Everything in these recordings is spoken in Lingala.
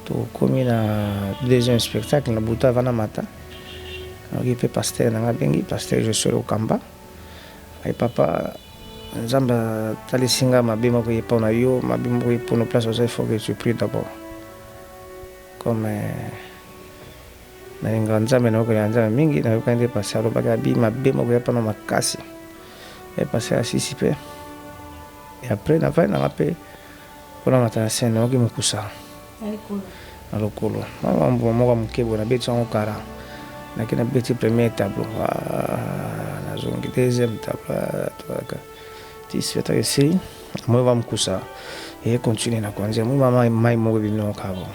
Tokomi na deuxième spectacle na butu avant namata, nayoki mpe pasteur na ngai abengi, pasteur Josué Lokamba, ayi papa Nzambe atalisi ngai mabe moko eye mpo na yo, mabe moko eye mpo na place oza, il faut que tu pries d'abord. Comme nalingaka Nzambe, nayokelaka Nzambe mingi, nayokaki nde pasteur alobaki abi mabe moko eya mpo na makasi. Et pasteur asisi mpe, et après navandi na ngai mpe Mpo namata na scène, nayoki mokusa na lokolo. Mwa mbuma moko ya moke boye, nabeti yango kara. Nake nabeti premier tableau, ah, nazongi deuxième tableau, ah, ti spectacle esili, namoni ba mokusa eye continue na konzi, namoni mwa mai moko ebimi nango kaka bongo.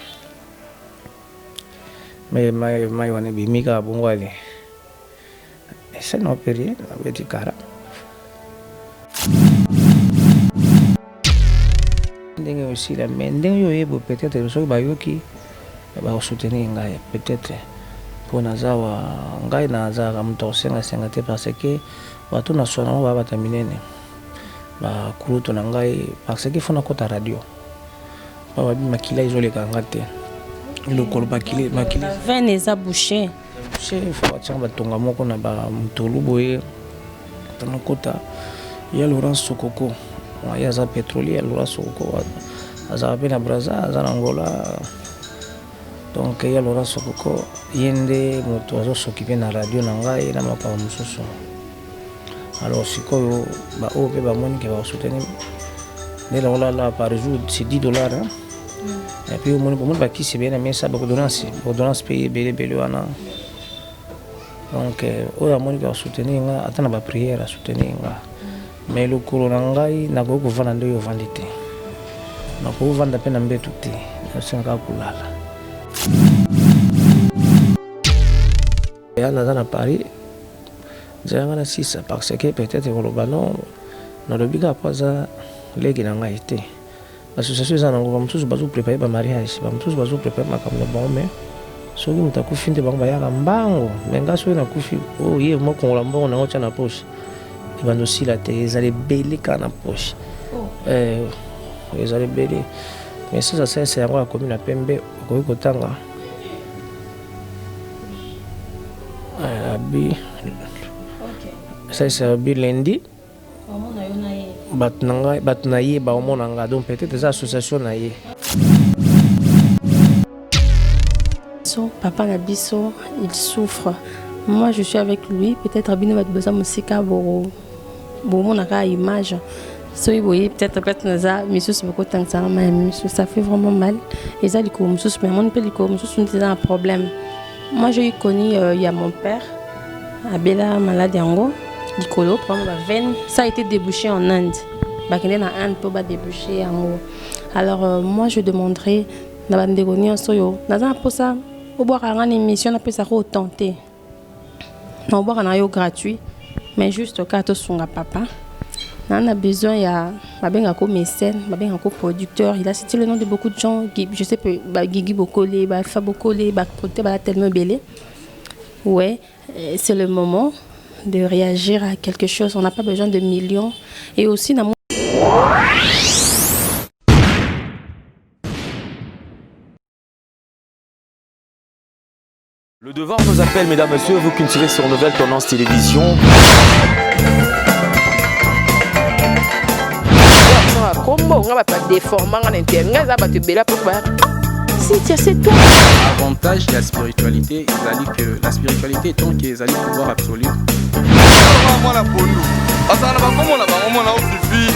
Mais mai mai wana ebimi kaka bongo, ale esali na opere, nabeti kara. Ndenge osila mais ndenge yo oyebo peut-être soki bayoki bakosoutenir ngai peut-être mpo naza wa ngai nazalaka moto ya kosengasenga te parce que bato na swana bango baa bato ya minene bakulutu na ngai parce que fo nakota radio babi makila ezoleka nga te lokolo makili makili veine eza bouche bouche fo batiaka batonga moko na bamutolu boye Nakota ya Laurent Sokoko ye aza petrolier ya Laurent Sokoko azalaka mpe na Brazza aza na Angola donc ya Laurent Sokoko ye nde moto azosokipe na radio na ngai na makambo mosusu alors sikoyo baoyo mpe bamoni ke bakosoutenir nde nakolala par jour c'est 10 dollars hein? Mm. Et puis omoni bomoni bakisi ebele na mesa baordonnance ordonnance mpe ebele ebele wana Donc oyo amoni ko soutenir nga ata na ba prière a soutenir nga. Mais lokolo na ngai nakoki kovanda nde oyo ovandi te. Nakoki kovanda mpe na mbeto te. Nasenga kaka kolala. Ya naza na Paris nzela nga nasisa parce que peut-être koloba non nalobi kaka mpo aza leki na ngai te. Association eza nango ba mosusu bazo prepare ba mariage ba mosusu bazo prepare makambo na bango mais soki moto akufi nde bango bayaka mbango mais nga soki nakufi oyo oh, ye mokongola mbongo nango tya na poche ebanda osila te ezala ebele kaka na poche oh. eh, ezala ebele mais sasa sense yango akomi na pembe okoki kotanga eh, abi sasa abi lundi Bato na ngai, bato na ye baomona nga donc peut-être eza association na ye. So, papa na biso, il souffre. Moi, je suis avec lui. Peut-être bino bato boza mosika bo bomonaka image. soki boye peut-être peut-être naza misusu bokotangisaka mai ya misu ça fait vraiment mal eza likolo mosusu mais amoni mpe likolo mosusu nde eza na problème Moi j'ai connu euh, il y a mon père abela malade yango likolo problème ba veine ça a été débouché en Inde bakende na Inde mpo ba débouché yango alors euh, moi je demanderai na bandeko nyonso oyo naza na mposa obwaka nga na émission napesaka autant te na obwaka na yo gratuit mais juste kaka tosunga papa na na besoin ya babengaka ko mécène babengaka ko producteur il a cité le nom de beaucoup de gens je sais peu ba Guigui Bokole ba Alpha Bokole ba producteur ba tellement ebele ouais euh, c'est le moment de réagir à quelque chose on n'a pas besoin de millions et aussi na Le devoir nous appelle, mesdames, messieurs, vous qui nous suivez sur Nouvelle Tendance Télévision. kombo nga bato badeforma nga na inter nga eza bato ebele apo ba Cynthia c'est toi avantage ya spiritualité ezali que la spiritualité étant que ezali pouvoir absolu mwana pondu azala na bakombo na bango mwana ofifi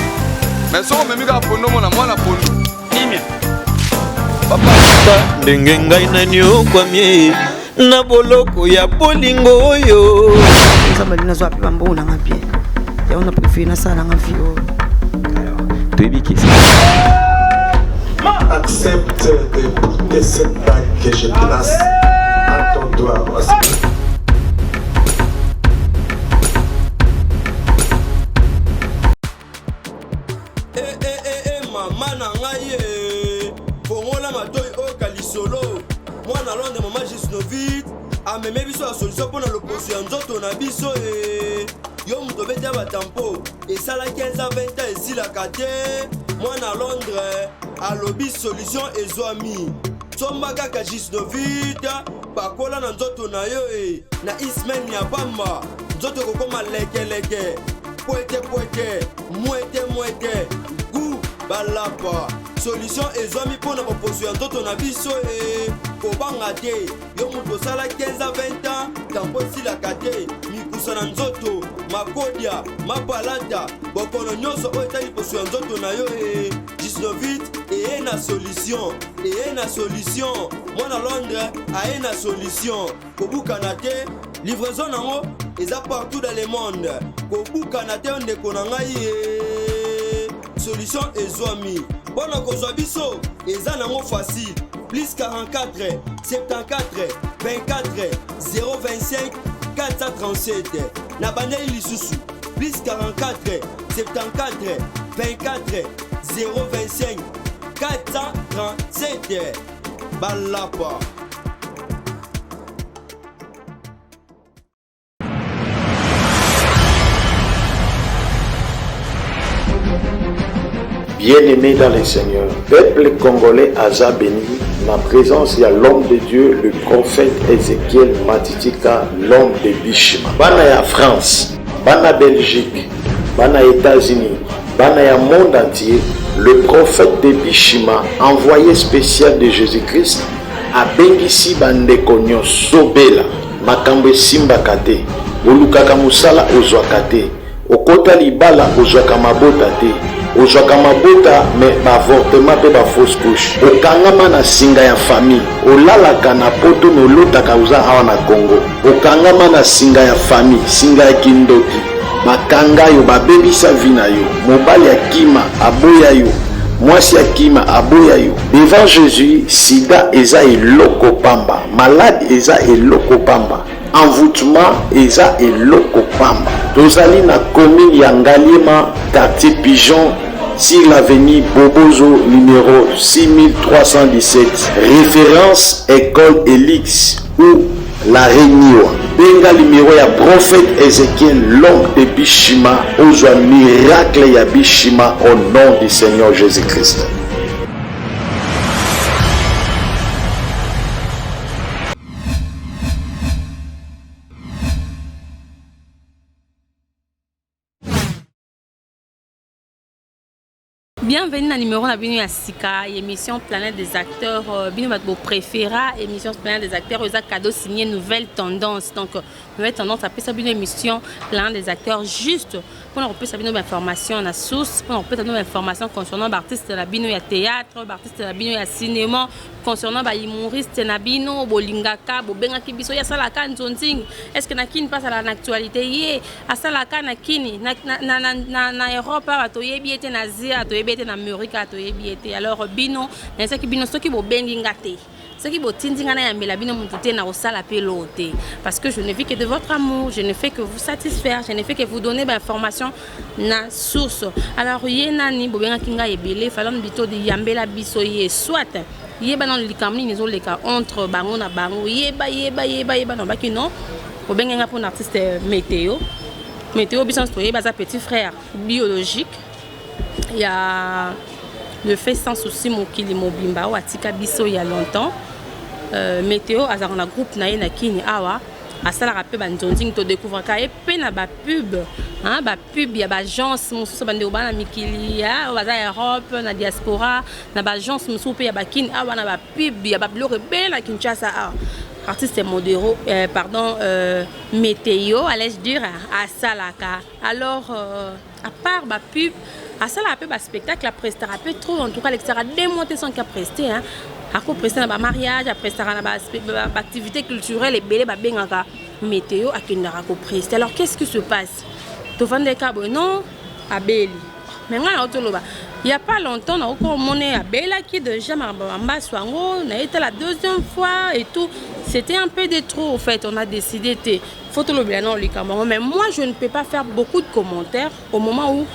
mais soki omemi kaka pondu omona mwana pondu Kimia. Papa. Ndenge ngai naniokwami na boloko ya bolingo oyo. Nzambe alingi nazwa mpe bambongo na nga bien yango na prefere nasala nanga vie oyo. Toyebi ke Accepte de porter cette bague que je place à ton doigt. Eh, eh, eh, eh, mama na ngai eh. Fongola matoi oyoka lisolo. Mwana Londres mama Gisnovit ameme biso ya solution mpo na loposo ya nzoto na biso eh. Yo moto obeti ya batampo esala 15 ans 20 ans esilaka te. Mwana Londres alobi solution ezwami. Somba kaka Gisnovit, pakola na nzoto na yo e na ismaine ya pamba, nzoto ekokoma lekeleke, pwete pwete, mwete mwete, gu balapa. Solution ezwami mpo na boposo ya nzoto na biso e kobanga te. Yo moto osala 15 à 20 ans, tampo esilaka te, mikusa na nzoto, makodia, mapalata, bokono nyonso oyo etali poso ya nzoto na yo e Gisnovit eye na solution, eye na solution. Mwana Londres aye na solution. Kobukana te, livraison nango eza partout dans le monde. Kobukana te ndeko na ngai e solution ezwami. Mpo na kozwa biso eza nango facile. Plus 44 74 24 025 437. Na bandeli lisusu plus 44 74 24 025 437. Balapa. Bien-aimé dans le Seigneur, peuple congolais aza béni, na présence ya l'homme de Dieu, le prophète Ezekiel Matitika, l'homme de Bishima. Bana ya France, bana Belgique, bana États-Unis, bana ya monde entier, le prophète de Bishima, envoyé spécial de Jésus-Christ, abengisi bandeko nyonso bela makambo esimbaka te, olukaka mosala ozwaka te, okota libala ozwaka mabota te, ozwaka mabota me baavortement mpe bafausse couche, okangama na singa ya famille, olalaka na poto me olotaka oza awa na Congo, okangama na singa ya famille, singa ya kindoki, bakanga yo, babebisa vie na yo, mobali akima aboya yo, mwasi akima aboya yo. Devant Jésus, sida eza eloko pamba, malade eza eloko pamba, envoûtement eza eloko pamba. Tozali na commune ya Ngaliema, quartier Pigeon, sur l'avenue Bobozo numéro 6317, référence école Elix ou la Reniwa. Benga numéro ya prophète Ezekiel, l'homme de Bishima, ozwa miracle ya Bishima au nom du Seigneur Jésus-Christ. Bienvenue na numéro na bino ya sika émission Planète des acteurs. Bino bato bo préféra émission Planète des acteurs eza cadeau signé nouvelle tendance. Donc nouvelle tendance apesa bino émission Planète des acteurs juste pour kopesa bino ba information na source, pour kopesa bino ba information concernant ba artiste na bino ya théâtre, ba artiste na bino ya cinéma, concernant ba humoriste na bino bolingaka bobengaki biso ya salaka nzonzing. Est-ce que na kini passe à la actualité ye asalaka na kini na, na, na, na, na Europe awa toyebi ete na Asie awa toyebi ete na Amerika awa toyebi ete. Alors bino nayesaki bino soki bobengi nga te, soki botindi nga nayambela bino mutu te, na kosala pe loo te, parce que je ne vis que de votre amour, je ne fais que vous satisfaire, je ne fais que vous donner ba information na source. Alors ye nani bobengaki nga ebele Falon Bitodi yambela biso ye, soit yeba nano likambo nini ezoleka entre bango na bango, yeba yeba yeba yeba na baki non. Obenge nga mpona artiste Météo. Météo biso nyonso toyeba aza petit frère biologique ya le fait sans souci mokili mobimba oyo atika biso ya longtemps. Météo azalaka na groupe na ye na Kini awa, asalaka mpe banzonzingi, todécouvraka ye mpe na bapub, hein, bapub ya baagence mosusu bandeko bana mikili, ya, oyo baza Europe na diaspora, na baagence mosusu mpe ya bakini awa, na bapub ya babiloko ebele na Kinshasa awa. Artiste modero, pardon, Météo, allais-je dire, asalaka. Alors, à part ba pub, asalaka pe ba spectacle, aprestaka pe trop, en tout cas, alekisaka 2 mois te sans qu'il apreste, hein. Ako prester na ba mariage, aprestaka na ba ba activité culturelle ebele babengaka Météo, akendaka ko prester. Alors, qu'est-ce qui se passe? Tovandeka boye, non, abeli. Mais nga na otoloba, il y a pas longtemps, na oko mone abelaki déjà makambo ya mbasu yango, na été la deuxième fois et tout. C'était un peu de trop, en fait, on a décidé te. Faut tolobela na likambo yango, mais moi je ne peux pas faire beaucoup de commentaires au moment où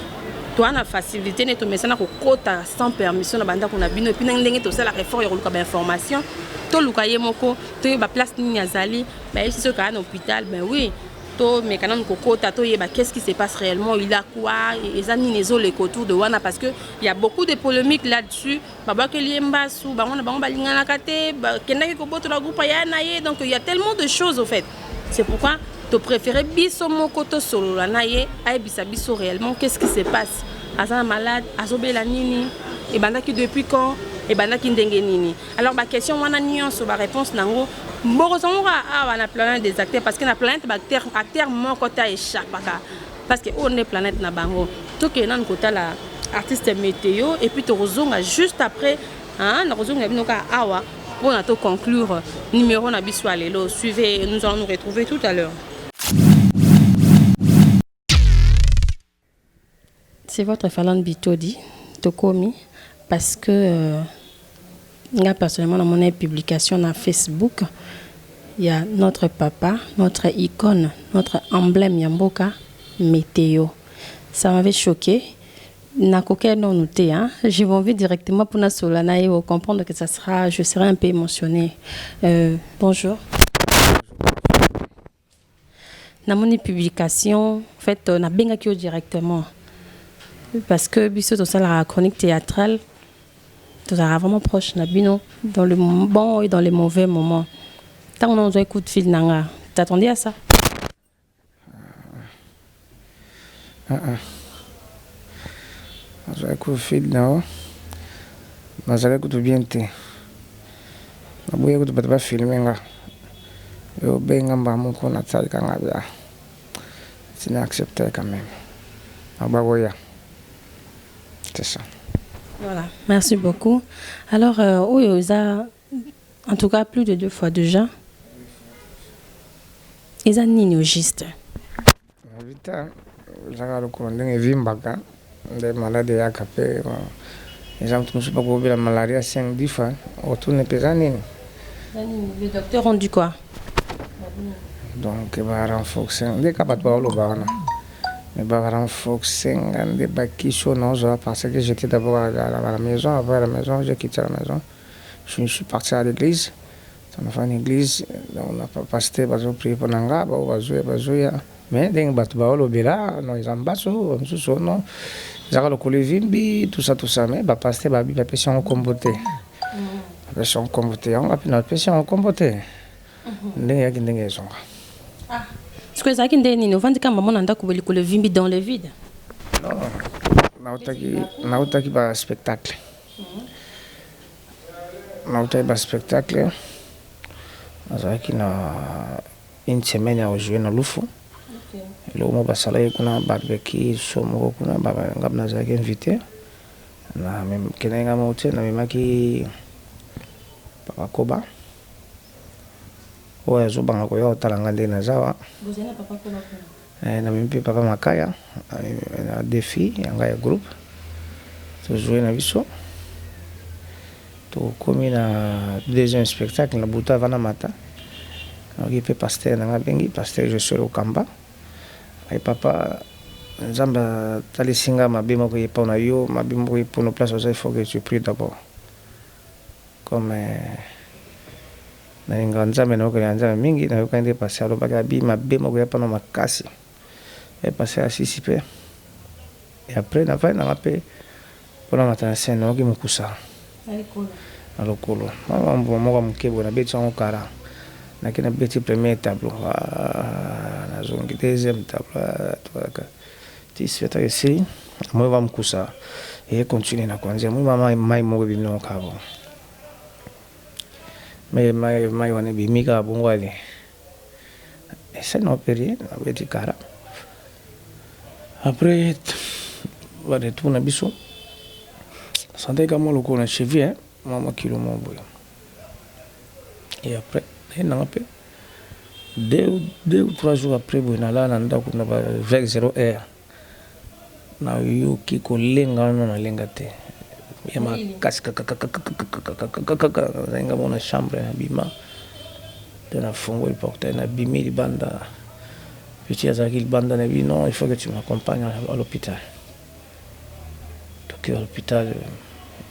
toi na facilité ne tomesana kokota sans permission na bandako na bino, et puis na ndenge tosalaka effort ya koluka ba information, toluka ye moko, toyeba place nini azali, ba yebisi soki aya na hôpital, ben oui. Tomeka nanu kokota toyeba qu'est-ce qui se passe réellement, il a quoi, eza nini ezoleka autour de wana, parce que il y a beaucoup de polémiques là-dessus. Babwakeli ye mbasu, bango na bango balinganaka te, bakendaki kobotola groupe ya na ye, donc il y a tellement de choses au fait. C'est pourquoi to préféré biso moko tosolola na ye, ayebisa biso réellement qu'est-ce qui se passe. Aza na malade, azobela nini, ebandaki depuis quand, ebandaki ndenge nini. Alors ba question wana nyonso, ba réponse nango bokozwa ngo kaka awa na planète des acteurs, parce que na planète ba acteur, acteur moko te aéchappaka, parce que oyo nde planète na bango. Tokende nanu kotala artiste météo et puis tokozonga juste après, hein, nakozonga bino kaka awa mpona to conclure numéro na biso ya lelo. Suivez, nous allons nous retrouver tout à l'heure. C'est votre Falande Bitodi, Tokomi, parce que nga personnellement, dans mon publication na Facebook, il y a notre papa, notre icône, notre emblème ya mboka, Météo. Ça m'avait choqué. Nakoki non noté, hein. J'ai envie directement pour nasolola na ye, comprendre que ça sera, je serai un peu émotionnée. Bonjour. Namoni publication, en fait, nabengaki yo directement parce que biso tosalaka chronique théâtrale, tozalaka vraiment proche na bino dans le bon et dans les mauvais moments. Ntango na ozwaki coup de fil na nga, t'attendais à ça? Ah, ah. Nazwaki coup de fil na yo, nazalaki kutu bien te, naboyi kutu bato bafilme nga. Yo obenga mbala moko, natalika nga bia tina accepte quand même, nabakoya, c'est ça. Voilà, merci beaucoup. Alors oyo eza en tout cas plus de deux fois déjà, eza nini au juste? Vita ezaka lokolo ndenge evimbaka nde malade eyaka mpe eza moto mosusu bakobela malaria 5 10 fois, otuni mpe eza nini. Les docteurs ont dit quoi? Donc barenforce nde ka bato baoloba wana, mais barenforce nga nde bakisi oyo naozwa, parce que j'étais d'abord à la maison. Après à la maison, j'ai quitté la maison, je suis parti à l'église. Nafandi église, donc na pasteur bazoprie mpo na nga, bao bazoya bazoya, mais ndenge bato baolobela non, eza mbaso mosusu, non, ezaka lokolo evimbi, tout ça, tout ça, mais bapasteur babi bapesi yango nkombo te, bapesi yango nkombo te. Yango api napesi yango nkombo te, ndenge eyaki ndenge ezonga. Sikoyo ezalaki ndenge nini? Ovandi kaka mama na ndako boye, likolo evimbi dans le vide? Non, nautaki ba spectacle, nautaki ba spectacle, nazalaki na une semaine ya kojouer na Lufu. Eloko moko basalaki kuna, barbecue so moko kuna, nga nazalaki invité. Nakendaki nga moko te, namemaki papa Koba oyo azobanga koya kotala nga ndenge naza wa. Namemi mpe papa Makaya na défi ya ngai ya groupe, tojoue na biso. Tokomi na deuxième spectacle na butu avant na mata, nayoki mpe pasteur na ngai abengi, pasteur Josué Lokamba ai: "Papa, Nzambe atalisi nga mabe moko ye mpo na yo, mabe moko ye mpono place oza, il faut que tu pries d'abord." Comme nalingaka Nzambe, nayokela Nzambe mingi, nayokaki nde pasteur alobaki abi mabe moko ya mpona makasi e pasteur asisi mpe. Et après navandi nanga mpe mpona mata na scène, nayoki mokusa na lokolo, mbuma moko ya moke boye. Nabeti yango kara, nake nabeti premier tableau, nazongi deuxième tableau, ti spectacle esili. Moi ba mokusa eye continue na kwanzia moi mama, mai moko ebimi nango kaka bongo, mai mai wana ebimi kaka bongo. Ale esali na opérie, nabeti kara. Après baretour na biso, santaki ka mwa lokolo na cheville, mwa mwa kilo moko boye. Et après naye nanga mpe 2 ou 3 jours après boye, nalala na ndako na ba vers 0 heure, nayoki kolenga wana, nalenga te ya makasi kakakakakakakakaka. Nazalinga mo na chambre, nabima te, nafungoli portail, nabimi libanda. Petit azalaki libanda na bi: "Non, il faut que tu m'accompagnes à l'hôpital." Toke à l'hôpital,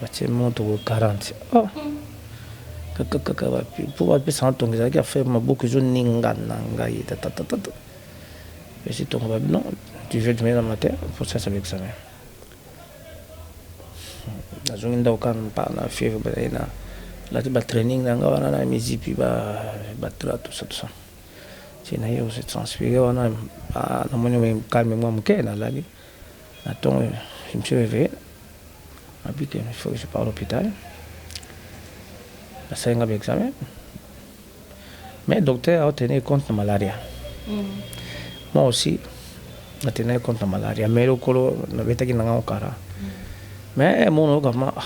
batie montre 40. Oh, kakakaka, mpo bapesanga ntongo ezalaki affaire, maboko ezoningana ngai tatatata. Pesi tonga ba non, tu veux demain matin pour ça ça examen. Nazongi ndako kaka mpa na fièvre bazali na lati ba training na nga wana na mizipi ba ba tra tout ça tout ça. Ti na ye ose transpirer wana namoni calme mwa moke nalali na tongo je me suis réveillé nabi que il faut que je parte à l'hôpital. Basali nga ba examen. Mais docteur a tenir compte na malaria. Moi aussi na tenir compte na malaria mais lokolo nabetaki na nga okara. Mais mon oyoka ma ah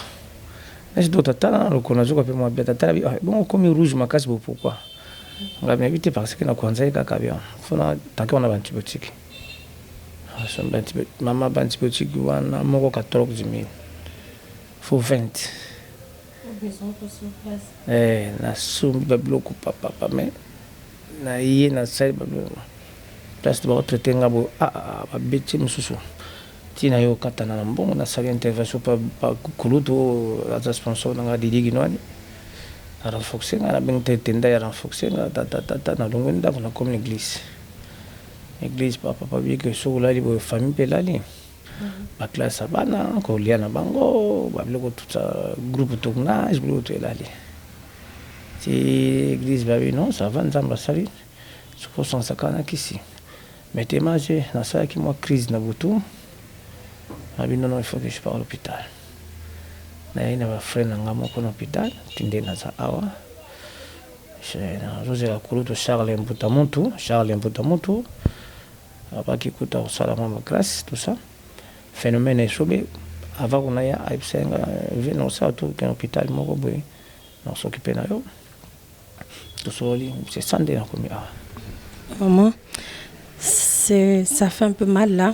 nesi docteur tala na lokolo nazoka mpe mwa beta tala bi ah bongo okomi rouge makasi bo pourquoi? Nga nayebi te parce que nakwanzaki kaka bien faut na tanke wana ba antibiotique. Mama ba antibiotique wana moko 14 000 faut 20. Eh nasombi ba biloko papapa mais naye nasali ba biloko place bako traite nga boye ah ah babeti mosusu ti naye okatana na mbongo nasali intervention pa pa kulutu oyo aza sponsor na nga Didi Kinwani a renforcer nga nabengi te tenda ya renforcer nga tatatata nalongwe ndako nakomi na eglise eglise papa papa biki soki olali boye famille mpe elali. Ba classe ya bana kolia na bango ba biloko tout ça groupe tournage biloko tout elali ti eglise babi non ça va nzambe asali soki osangisa kaka na kisi mais tellement je nasalaki mwa crise na butu nabi non non il faut que je pars à l'hôpital nayei na ba frère na nga moko na hôpital ti nde naza awa nazozela kulutu Charles Mbutamuntu Charles Mbutamuntu Abaki kutu akosala mwa ba classe tout ça phenomène esobe avant kuna ya ayebisa nga vie na kosala tout kende hôpital moko boye na s'occuper na yo tosololi c'est ça nde nakomi awa. Vraiment c'est ça fait un peu mal là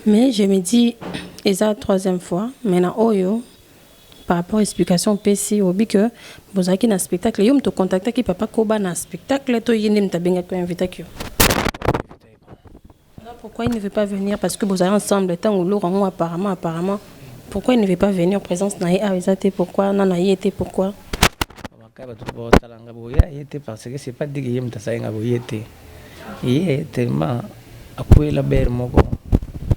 mais je me dis eza troisième fois mais na oyo Par rapport explication opesi olobi que bozalaki na spectacle yo moto contactaki papa koba na spectacle to ye nde moto abengaki yo invitaki yo? Alors pourquoi il ne veut pas venir parce que bozali ensemble ntango oloko yango apparemment apparemment pourquoi il ne veut pas venir présence na ye awa eza te pourquoi na na ye te pourquoi? Kaka bato baotala nga boye ye te parce que c'est pas dit que ye moto asali nga boye te ye tellement akwela bere moko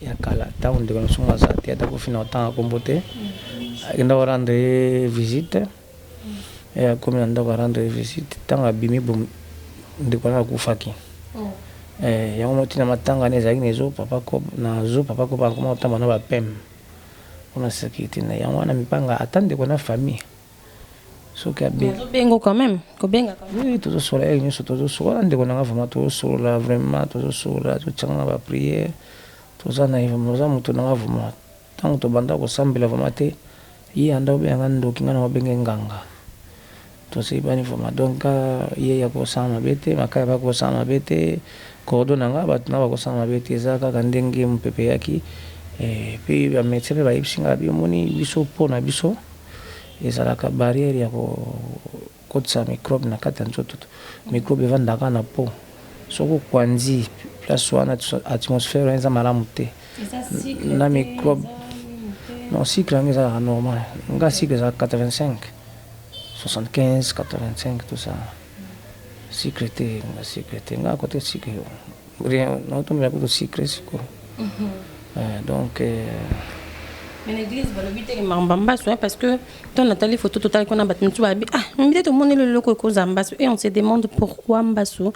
ya kala ntango ndeko na biso aza te ata kofi na otanga nkombo te akenda korendre ye visite ye akomi na ndako arendre ye visite ntango abimi bo ndeko wana akufaki oh. eh, yango motina matanga na ezalaki na ezo papa kob na zo papa kob akoma kotamba na bapeme mpona sécurité na yango wana mipanga ata ndeko na famille soki abengi Azobenga quand même, kobenga quand même. Oui, tozosolola ye nyonso tozosolola ndeko na nga vraiment tozosolola vraiment tozosolola totyanga na baprière toza na ye vraiment oza moto na nga vraiment ntango tobanda kosambela vraiment te ye anda obenga nga ndoki nga na obenge nganga toseyibani vraiment donc ye ya kosala mabe te makaya bakosala mabe te kordo na nga bato na bakosala mabe te eza kaka ndenge mopepe eyaki mpe bamédecin mpe bayebisi nga bi omoni biso mpo na biso Ezalaka barrière ya ko kotisa microbe na kati ya nzoto. Microbe evandaka kaka na peau. Soki okwanzi place wana atmosphère wana eza malamu te. Na microbe. Non cycle yango ezalaka normal. Nga cycle ezalaka 85 75 85 tout ça. Cycle te, nga cycle te. Nga kote cycle Rien, naotomela kutu sucre sikoyo. Eh, donc euh, mais na église balobi te makambo ya mbasu parce que ntango natali photo totali kuna bato mosusu balobi ah mibite tomoni leloko ekozala mbasu et on se demande pourquoi mbasu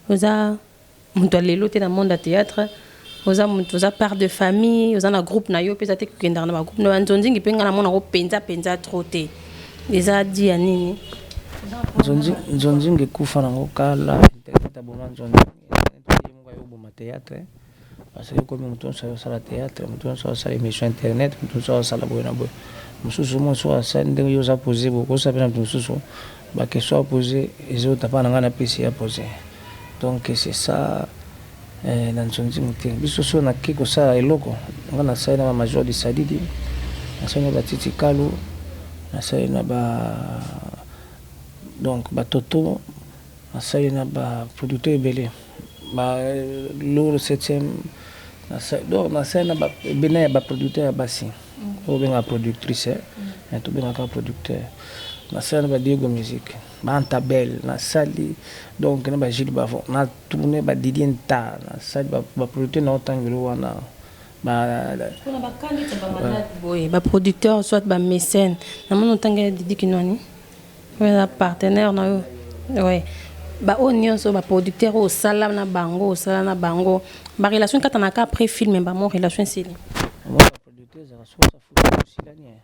oza moto ya lelo te na monde ya théâtre oza moto oza part de famille oza na groupe na yo mpe eza te kokendaka na bagroupe na banzonzingi mpe ngai namonako mpenza mpenza trop te eza di ya nini nzonzingi ekufa nango kala internet aboma nzonzingi Internet ye moko aye koboma theatre parce que ekomi moto nyonso azosala theatre moto nyonso azosala émission internet moto nyonso azosala boye na boye mosusu omoni soki asali ndenge yo oza pose boye okosala mpe na moto mosusu baquestion apose ezota mpa na ngai napesi ye apose donc c'est ça eh, na nzonzingi te biso so nake kosala eloko ngai nasali na bamajor de sadidi nasali na batiti kalu nasali na ba donc batoto Nasali na ba producteurs ebele ba Lourd septième donc nasali na ba ebele ya ba producteurs ya basi oyo obengaka productrice mais tobengaka producteur. Nasala na ba Diego Music, ba Antabel, nasali donc na ba Gilles Bavon, na tourne ba Didier Nta, nasali ba ba producteurs na otangelo wana ba Pona ba cas neti ya ba malade boye, ba producteurs soit ba mécènes, namoni otangela Didi Kinuani oyo aza partenaire na yo, ouais ba oyo nionso ba producteurs oyo osala na bango, osala na bango ba relations ekatanaka après film ba mo relation esili? Ba producteurs ezalaka soki osa futi osilani eh.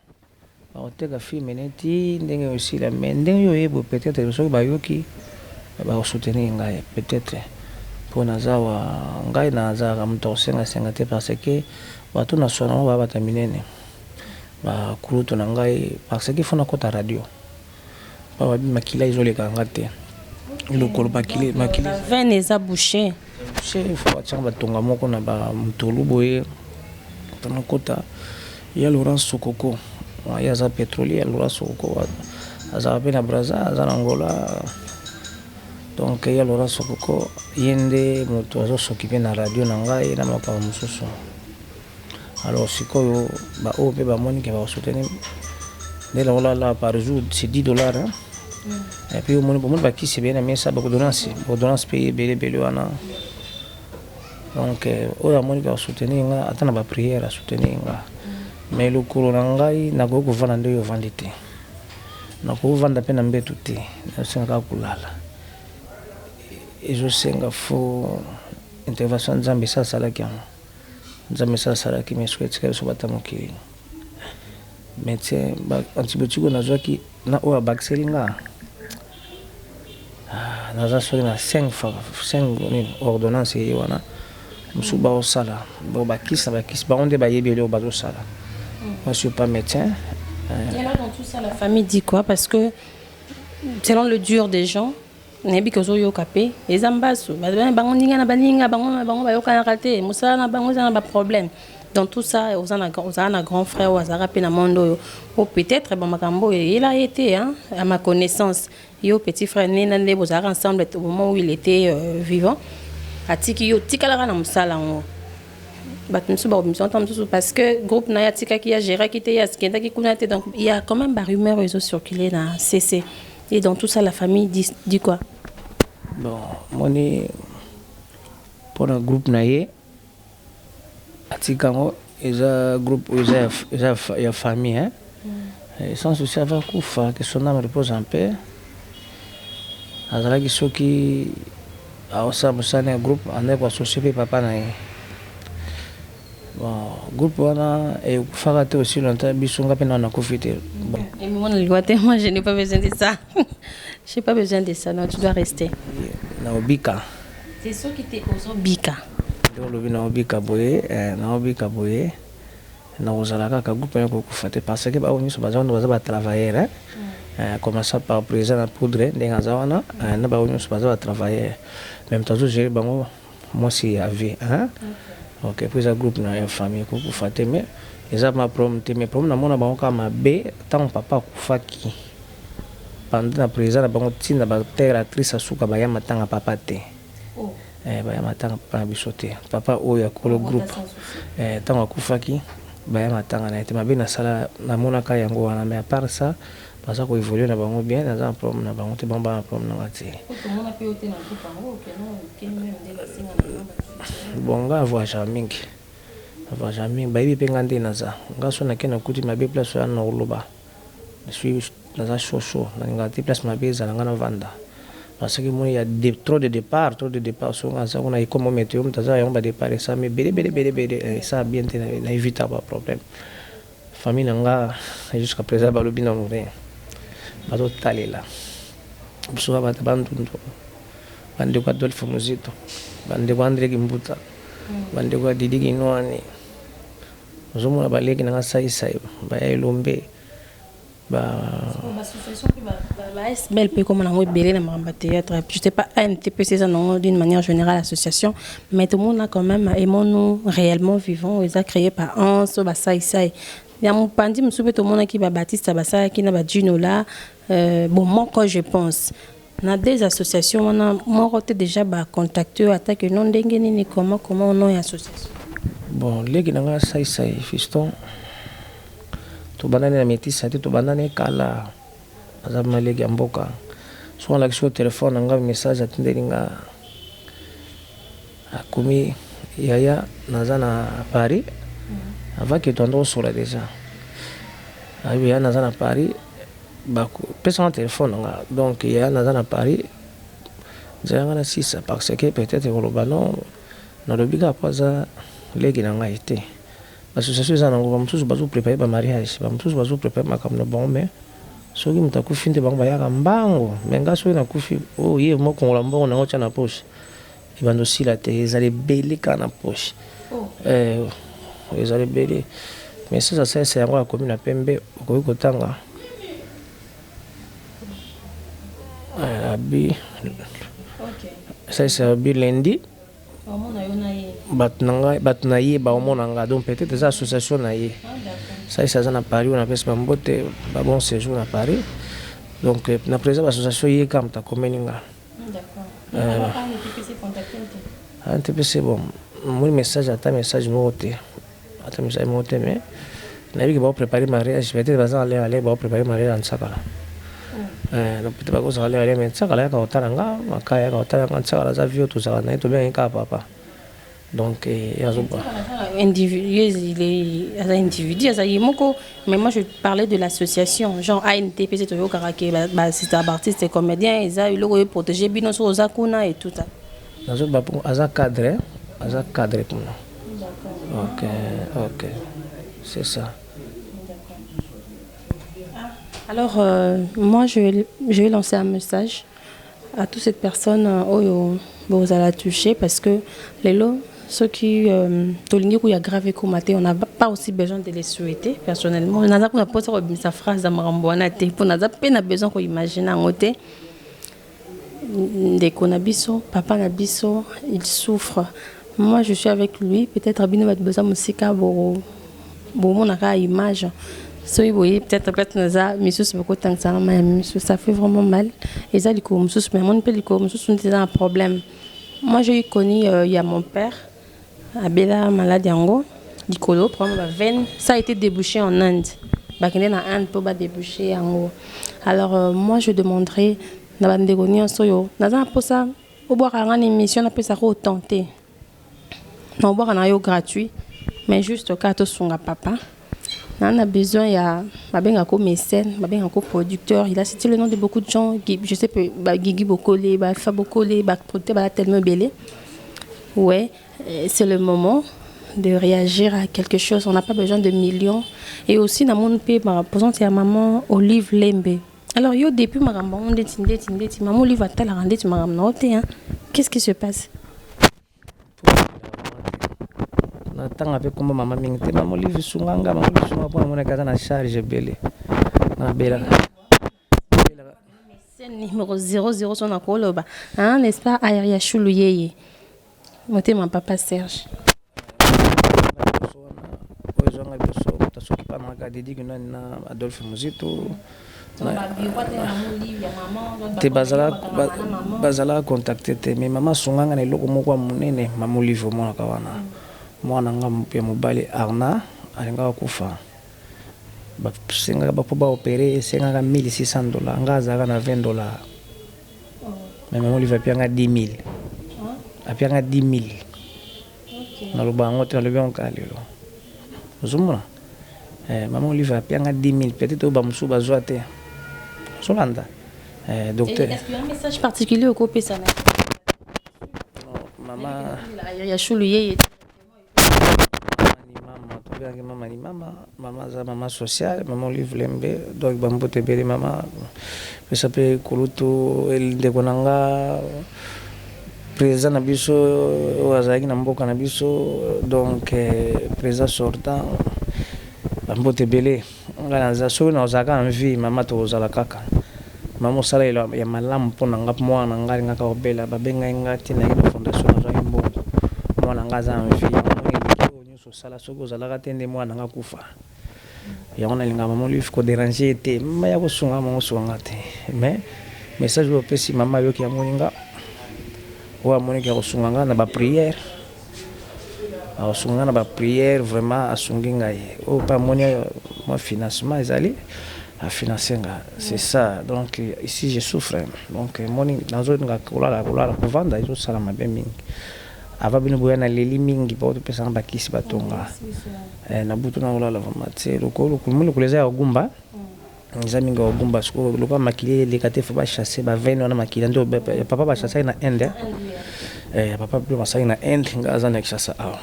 Bakoteka film neti ndenge osila mais ndenge yo oye boye peut etre soki bayoki bako soutenir ngai peut etre po naza awa ngai nazalaka moto ya kosenga senga te parce que bato na swana bango ba bato ya minene ba kulutu na ngai parce que faut nakota radio po babi makila ezoleka nga te lokolo makila makila veine eza bouche bouche faut batiaka batonga moko na ba mutolu boye nakota Ya Laurent Sokoko ye aza petrolier ya Laurent Sokoko azalaka pe na Brazza aza na Angola donc ya Laurent Sokoko ye nde moto azo s'occuper na radio na ngai na makambo mosusu alors sikoyo ba oyo pe bamoni ke bako soutenir nde nakolala par jour c'est 10 dollars hein? Mm. Et puis omoni bomoni bakisi ebele na mesa ba ordonnance ordonnance pe ebele ebele wana Donc oyo amoni ko soutenir nga ata na ba prière a soutenir nga mais lokolo na ngai nakoki kovanda nde oyo ovandi te nakoki kovanda mpe na mbetu te nazosenga kaka kolala ezosenga fo intervention ya nzambe esi asalaki yango nzambe esi asalaki mais soki etikali biso bata mokili médecin antibiotique oyo nazwaki na oyo abakiseli nga Ah, naza soki na 5 fois 5 nini ordonnance eye wana mosusu baosala bo bakisi na bakisi bango nde bayebi eloko bazosala moi je suis pas médecin. Et alors dans tout ça la famille dit quoi parce que selon le dur des gens nayebi ke ozoyoka mpe eza mbasu bango ndinga na baninga bango na bango bayokanaka te mosala na bango eza na baproblème dans tout ça oza na ozala na grand frère oyo azalaka mpe na monde oyo o peut-être bamakambo oyo eyela ye te à ma connaissance. Yo petit frère nena nde bozalaka ensemble au moment où il était euh, vivant atiki yo tikalaka na mosala yango bato mosusu bakobimisa ntango mosusu parce que groupe na ye atikaki ye agéraki te ye akendaki kuna te donc il y a quand même barumeur oyo ezocircule na cc et dans tout ça la famille dit, dit quoi? Bon moni mpona groupe na ye Atika yango eza groupe oyo eza eza ya famille hein mm. Sans souci avant kufa que son âme repose en paix azalaki soki aosala mosala ya groupe andaki koassocie mpe papa na ye bon groupe wana ekufaka te aussi longtemps biso nga mpe nano nakufi te bon. Moi je n'ai pas besoin de ça. J'ai pas besoin de ça, non, tu dois rester. Na obika. C'est soki te ozo bika. Nde olobi na obika boye, eh, na obika boye. Na kozala kaka groupe wana ekokufa te parce que baoyo nyonso baza wana baza ba travailleurs hein. Mm. Eh, commençant par président na poudre ndenge aza wana eh, na baoyo nyonso baza ba travailleurs. Mais moto azo gérer bango mwasi ya vie hein. Okay. Ok, puis eza groupe na ya famille ekokufa te mais eza ma problème te mais problème namona bango kaka mabe ntango papa akufaki. Pendant na president na bango ti na ba terre actrice ya suka baya matanga papa te eh, baya matanga papa na biso te papa oyo ya kolo groupe eh, tango akufaki baya matanga na ye te mabe nasala namonaka yango wana mais à part ça baza ko évoluer na bango bien naza na problème na bango te bango ba na problème na nga te bon nga voyagaka mingi voyagaka mingi bayebi mpe nga nde naza nga so nake nakuti mabe place wana nakoloba Je suis naza chaud chaud nalingaka te place mabe ezala nga navanda parce que moni ya de, trop de départ trop de départ so nga aza kuna ekoma meteo moto aza yango ba départ esami ebele ebele ebele ebele eh, esala bien te na evita ba problème famille na nga jusqu'à présent balobi nanu rien bazotalela biso bato bandundu bandeko Adolphe Muzito bandeko André Kimbuta bandeko ya Didi Kinwani Ozomona ba leki na nga sai sai ba ya elombe ba association pe ba ba SBL pe comme nango ebele na makambo ya théâtre je sais pas AMTPC eza nango d'une manière générale association mais tout le monde a quand même aimons-nous réellement vivant eza créé par Hans ba sai sai ya mopanzi mosusu mpe tomonaki ba Baptiste basalaki na ba Ginola euh, bon moko je pense na deux associations wana moko te déjà ba contacte yo ata que non ndenge nini comment comment nom ya association. Bon leki na nga sai sai fiston tobandani na metisa te tobandani kala. Aza vraiment leki ya mboka. Soki nalakisi yo telephone na nga message atindeli nga akomi yaya naza na Paris avant que toanda kosola dejà ayebi yaya naza na Paris bako pesa nga telephone na nga donc yaya naza na Paris nzela nga na sisa parce que peut-être koloba non nalobi kaka po aza leki na ngai te. Association eza nango ba mosusu bazo prepare ba mariage ba mosusu bazo prepare makambo na bango mais soki moto akufi nde bango bayaka mbango mais nga soki nakufi oyo ye mokongola mbongo nango tia na poche ebanda osila te ezala ebele kaka na poche oh. Eh, ezala ebele mais sasa salisa yango akomi na pembe okoki kotanga eh, abi salisa abi lundi Bato na ngai bato na ye baomona nga donc peut-être eza association na ye salisa aza na Paris wana apesi ba mbote ba bon séjour na Paris donc euh, na président ba association ye kaka moto akomeli nga ANTPC euh, bon namoni message ata message moko te ata message moko te mais nayebi ke bao préparer mariage peut-être baza aller aller bao préparer mariage ya nsakala eh, donc peut-être bakozala aller aller mais nsakala yaka kotala nga makaya yaka kotala nga nsakala aza vieux tozalaka na ye tobengaki kaka papa donc eh, ye azoba individu aza individu aza ye moko mais moi je parlais de l'association genre ANTPC toyokaka ke basista baartiste comédien eza eloko oyo protéger bino soki oza kuna et tout ça nazoba aza cadre aza cadre kuna Ok, ok, c'est ça. Alors, euh, moi, je vais, je vais lancer un message à toutes ces personnes euh, oyo bozala touché parce que lelo ceux qui euh, tolingi kuya grave ekoma te on n'a pas aussi besoin de les souhaiter personnellement naza kuna mposa kobimisa phrase ya makambo wana te mpo naza mpe na besoin koimagine yango te Ndeko na biso, papa na biso, il souffre. Moi je suis avec lui, peut-être bino bato boza mosika bo bomona kaka image. Soki boye peut-être peut-être naza misusu bokotangisa nga mayi ya misu, ça fait vraiment mal. Eza likolo mosusu mais namoni mpe likolo mosusu nde eza na problème. Moi j'ai connu euh, ya mon père abela malade yango likolo problème ba veine, ça a été débouché en Inde. Bakende na Inde mpo ba déboucher yango. Alors euh, moi je demanderais na ba ndeko nyonso oyo naza na mposa obwaka nga na émission napesaka autant te na obwaka na yo gratuit mais juste kaka tosunga papa na na besoin ya babengaka ko mécène babengaka ko producteur il a cité le nom de beaucoup de gens je sais peu ba Guigui Bokole ba Alpha Bokole ba producteur ba tellement ebele ouais c'est le moment de réagir à quelque chose on n'a pas besoin de millions et aussi na moni mpe ba présente ya maman Olive Lembe Alors yo depuis makambo yango ndeti ndeti ndeti maman Olive atalaka ndeti makambo na yo te hein. Qu'est-ce qui se passe? Natanga mpe kombo mama mingi te mama Olive sunga nga mama Olive sunga mpo namonaki aza na charge ebele nabelaka numéro 00 so nakoloba hein, n'est-ce pas Aria Chulu yeye motema papa Serge oyo ezwanga biso moto asoki pa Didi Gunani na Adolphe Muzito te bazalaka contacte te mais mama asunga nga na eloko moko ya monene mama Olive omonaka wana mwana nga ya mobali Arna alingaka kufa basengaka mpo baopere esengaka 1600 dollars nga azalaka na 20 dollars mais mama Olive apianga 10 000 apianga 10 000 naloba yango te nalobi yango kaka lelo ozomona eh, mama Olive apianga 10 000 peut-être oyo bamosusu bazwa te ozolanda eh, docteur est-ce qu'il y a un message particulier okopesa na mama ya shulu yeye mama tobengaki mama ni mama mama aza mama sociale mama Olive Lembe donc bambote ebele mama pesa mpe kulutu ndeko na nga président na biso oyo azalaki na mboka na biso donc eh, président sortant bambote ebele nga naza soki nazalaka en vie mama tokozala kaka mama osala ya malamu mpo na nga mwana na nga alingaka kobela babengai nga te nayaki na fondation nazwaki mbongo mwana nga aza en vie yango nyonso osala soki ozalaka te nde mwana nga kufa yango nalingaka mama Olive koderange ye te mama ya kosunga mama osunga nga te mais message oyo opesi mama ayoki amoni nga oyo amoniki ya kosunga nga na baprière akosunga nga na baprière vraiment asungi ngai oyo mpe amoni mwa financement ezali Afinance nga, c'est ça. Donc ici je souffre. Donc moni nazolinga kolala kolala kovanda ezosala mabe mingi. Avant bino boya naleli mingi po topesanga bakisi batonga. Eh, na butu nakolala vraiment te lokolo lokolo eza ya kogumba. Eza mingi ya kogumba sikoyo lokola makili eleka te faut bachasse baveine wana makili nde papa bachassaki na Inde. Eh, papa mpe basalaki na Inde, nga aza na Kinshasa awa.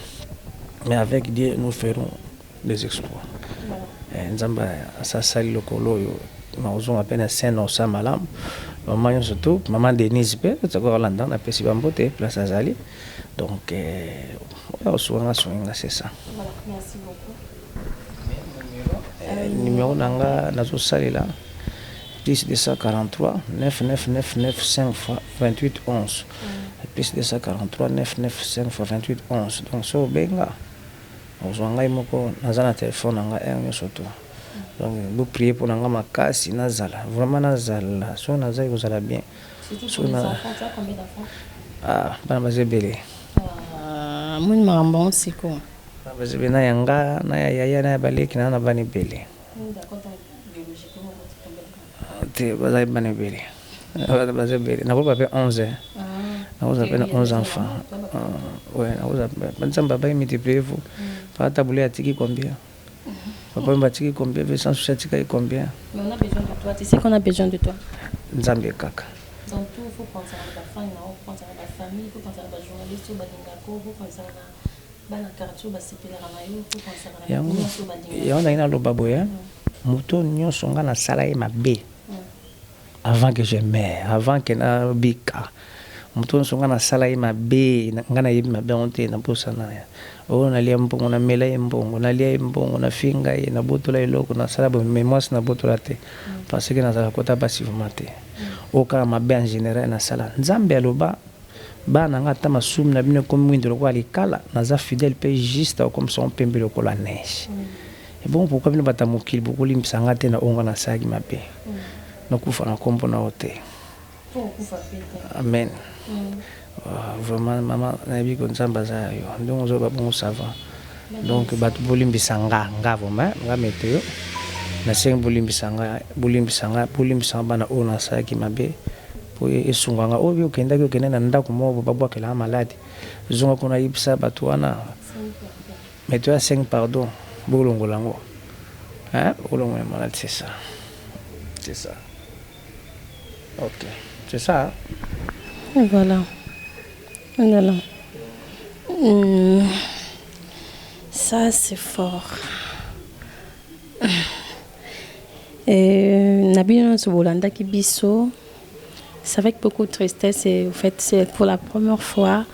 Mais avec Dieu nous ferons des exploits. Eh, Nzambe asasali lokolo oyo nakozonga mpe na scène osala malamu. Mama nyonso tu, mama Denise mpe tokoki kolanda, napesi bambote place azali. Donc oyo akosunga nga asungi nga, c'est ça. Voilà, merci beaucoup. Numéro na nga nazosalela plus 243 9999 5 fois 28 11, plus 243 995 fois 28 11. Donc so obenga ozwa ngai moko, naza na telefone na ngai heure nyonso to. Donc boprier mpo na nga makasi, nazala vraiment, nazala so naza ekozala bien. Surtout pour les enfants, tu as combien d'enfants? Ah, bana baza ebele. Moni makambo yango sikoyo. Bana baza ebele, na ya nga na ya yaya na ya baleki na na bana ebele. Te, bazali bana ebele, baza ebele, nakoloba mpe 11, nakozala mpe na 11 enfants. Ouais, nakozala. Nzambe abai multiplier vous. Papa Tabule atiki combien? Papa Wemba atiki combien? Vincent Souci atikaki combien? Mais on a besoin de toi, tu sais qu'on a besoin de toi. Nzambe kaka. Dans tout, il faut penser à la famille, il faut penser à la famille, il faut penser à la journaliste, il faut penser à bana quartier basepelaka na yo, faut penser à yango yango nangi naloba boye: moto nyonso nga nasala ye mabe avant que je meurs, avant que nabika, moto nyonso nga nasala ye mabe, nga nayebi mabe yango te, nabosana. Oyo nalia mbongo, namela ye mbongo, nalia ye mbongo, nafinga ye, nabotola eloko, nasala boye. Mais mwasi nabotola te parce que nazala kota basi vraiment te. Oyo kaka mabe en général nasala, Nzambe aloba: bana nga, ata masumu na bino ekomi mwindo lokola likala, naza fidèle mpe juste, akokomisa ngo pembe lokola neige. Ebongo pourquoi bino bato ya mokili bokolimbisa nga te na oyo nga nasalaki mabe? Nakufa na nkombo na yo te. Amen. Vraiment mama, nayebi ko Nzambe aza ya yo ndenge ozoba bongo, ça va. Donc bato bolimbisa nga, nga vraiment, nga Meteo nasengi bolimbisa nga, bolimbisa nga, bolimbisa nga bana oyo nasalaki mabe po esunga nga. Oyo okendaki, okende na ndako moko babwakelanga maladi, zonga kuna, yebisa bato wana Meteo asengi pardon, bolongola yango, bolongola maladi. C'est ça, c'est ça, ok, c'est ça. Voilà, voilà. Ça c'est fort. Na bino nyonso bolandaki biso, c'est avec beaucoup de tristesse et en fait c'est pour la première fois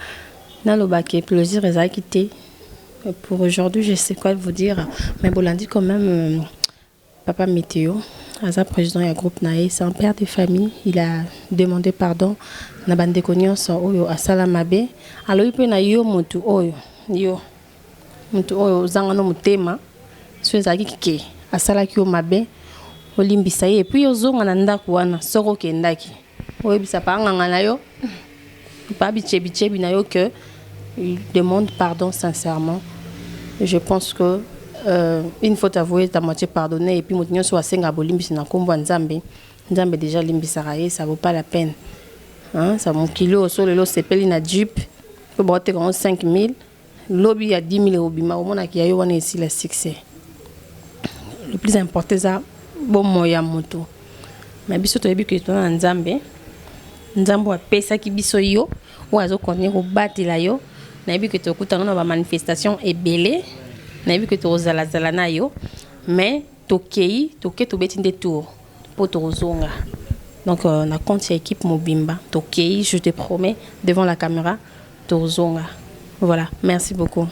nalobaki plaisir ezalaki te. Pour aujourd'hui, je sais quoi vous dire, mais bolandi quand même papa Météo aza président ya groupe na ye, c'est un père de famille. Il a demandé pardon na bandeko nyonso oyo asala mabe. Alobi mpe na yo motu oyo, yo motu oyo ozanga no motema, so ezalaki ke asalaki yo mabe, olimbisa ye et puis ozonga na ndako wana. Soki okendaki, oyebisa pa nganga na yo, pa bichebichebi na yo que il demande pardon sincèrement. Je pense que une faute avouée est à moitié pardonnée. Et puis moto nyonso asenga bolimbisi na nkombo ya Nzambe, Nzambe déjà alimbisaka ye. Ça vaut pas la peine, hein? Ça mokili oyo, so lelo osepeli na jeep mpo baoteka yango 5000, lobi ya 10 000 ekobima, omonaki ya yo wana esila. Succès, le plus important eza bomoi ya moto. Mais biso toyebi ke toza na Nzambe. Nzambe oyo apesaki biso yo, oyo azocontinuer kobatela yo. Nayebi ke tokutana na bamanifestation ebele, nayebi ke tokozalazala na yo, mais tokei, toke, tobeti nde tour mpo tokozonga. Donc na compte ya équipe mobimba, tokei, je te promets devant la caméra, tozonga. Voilà, merci beaucoup.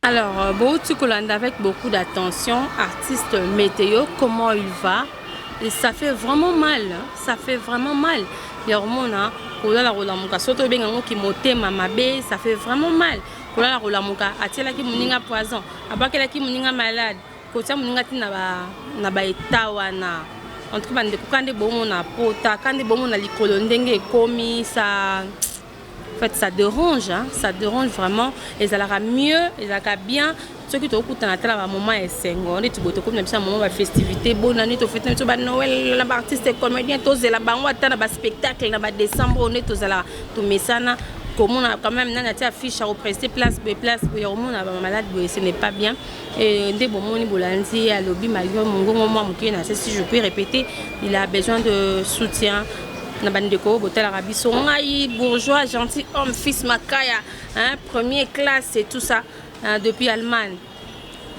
Alors, bouti kolanda avec beaucoup d'attention, artiste Météo, comment il va. Et ça fait vraiment mal, hein? Ça fait vraiment mal. Ya komona kolala kolamuka, soki tobenga yango kimotema mabe, ça fait vraiment mal. Kolala kolamuka, atielaki moninga poison, abwakelaki moninga malade, kotia moninga ti na baeta wana. En tout cas bandeko, ka nde bomona pota, ka nde bomona likolo ndenge ekomi, ça en fait ça dérange, hein? Ça dérange vraiment. Ezalaka mieux, ezalaka bien. Soki tokutana tala ba moment ya esengo neti boye, tokomi na biso na moment ba festivité, bonne année, tofete na biso ba Noël na ba artiste comédien, tozela bango ata na ba spectacle na ba décembre oyo nde tozalaka tomesana komona quand même nani atia affiche ya kopreste place boye, place boye, ya komona bamalade boye, ce n'est pas bien. Et nde bomoni, bolandi, alobi malgré mongongo mwa moke na se, si je peux répéter, il a besoin de soutien na bandeko oyo botalaka biso. Ngai bourgeois gentil homme, fils Makaya, hein, premier classe et tout ça, hein, depuis Allemagne,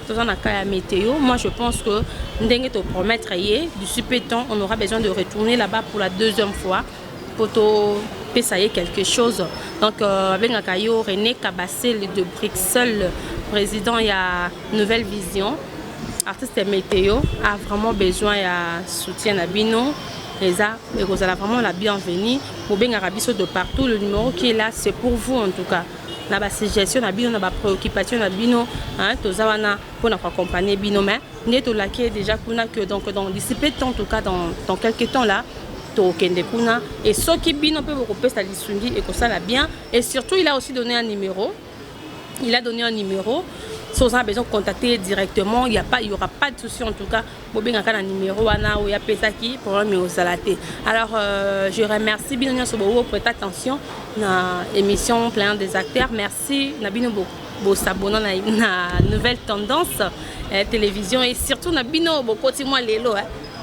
toza na cas ya météo. Moi, je pense que ndenge topromettre ye, d'ici peu de temps on aura besoin de retourner là-bas pour la deuxième fois po topesa ye quelque chose. Donc abengaka yo René Kabasele de Bruxelles, président ya Nouvelle Vision. Artiste météo a vraiment besoin ya soutien na bino. Eza ekozala vraiment la bienvenue. Bobengaka biso de partout, le numéro qui est là, c'est pour vous. En tout cas, na basuggestion na bino, na bapréoccupation na bino, toza wana mpona koaccompagner bino. Mais nde tolaki déjà kuna que donc dans d'ici peu de temps, en tout cas dans quelques temps là, tokende kuna. Et soki bino mpe bokopesa lisungi, ekosala bien. Et surtout, il a aussi donné un numéro, il a donné un numéro. Si vous avez besoin de contacter directement, il y aura pas de souci. En tout cas, bobengaka na numéro wana oyo apesaki, problème ozala te. Alors je remercie bino nyonso bo prêter attention na émission Plein des acteurs. Merci na bino bosabona na Nouvelle Tendance Télévision et surtout na bino bokoti mwa lelo,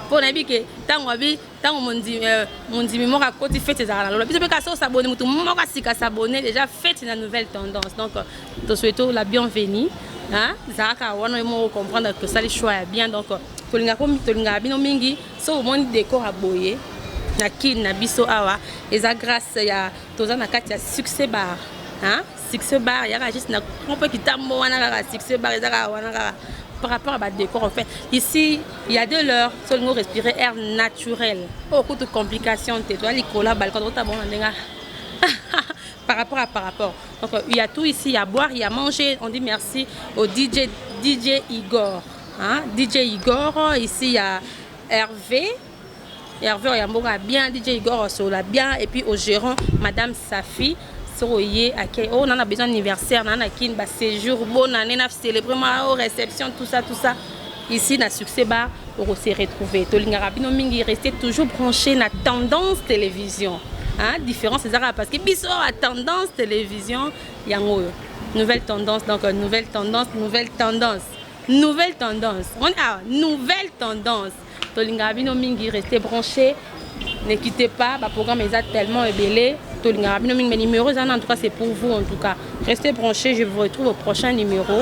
mpo nayebi ke ntango abi ntango mondimi moko akoti, fête ezalaka na lola. Biso mpe kasi osabone, motu moko asika s'abonne déjà, fête na Nouvelle Tendance. Donc tosouhaite la bienvenue, ezalaka wana yo moko comprendre, tosali choix ya bien. Donc tolingaka bino mingi. So omoni décor ya boye na kini na biso awa, eza grâce ya toza na kati ya Succès Bar, hein? Succès Bar yaka juste na mpe kitambo wana kaka. Succès Bar eza kaka wana kaka. Par rapport à ba décor, en fait, ici il y a de l'air, solingo respirer air naturel oyo kutu complication te. Toza likolo ya balcon, tokota bongo na ndenge par rapport. Donc il y a tout ici, il y a boire, il y a manger. On dit merci au DJ, DJ Igor, hein? DJ Igor ici, il y a Hervé, Hervé oyamboka bien, DJ Igor osola bien, et puis au gérant, madame Safi. Soki oye ake oyo nana besoin anniversaire na na kini, baséjour, bonne année, na célébrer ma réception, tout ça, tout ça, ici na Succès Bar okose retrouver. Tolingaka bino mingi, restez toujours branché na Tendance Télévision, hein? Différence ezaka parce que biso à Tendance Télévision, yango oyo Nouvelle Tendance. Donc Nouvelle Tendance, Nouvelle Tendance, Nouvelle Tendance, on a Nouvelle Tendance. Tolingaka bino mingi, restez branché, ne quittez pas, baprogramme eza tellement ebele. Tolingaka bino mingi, mais numéro eza na, en tout cas c'est pour vous. En tout cas, restez branchés, je vous retrouve au prochain numéro.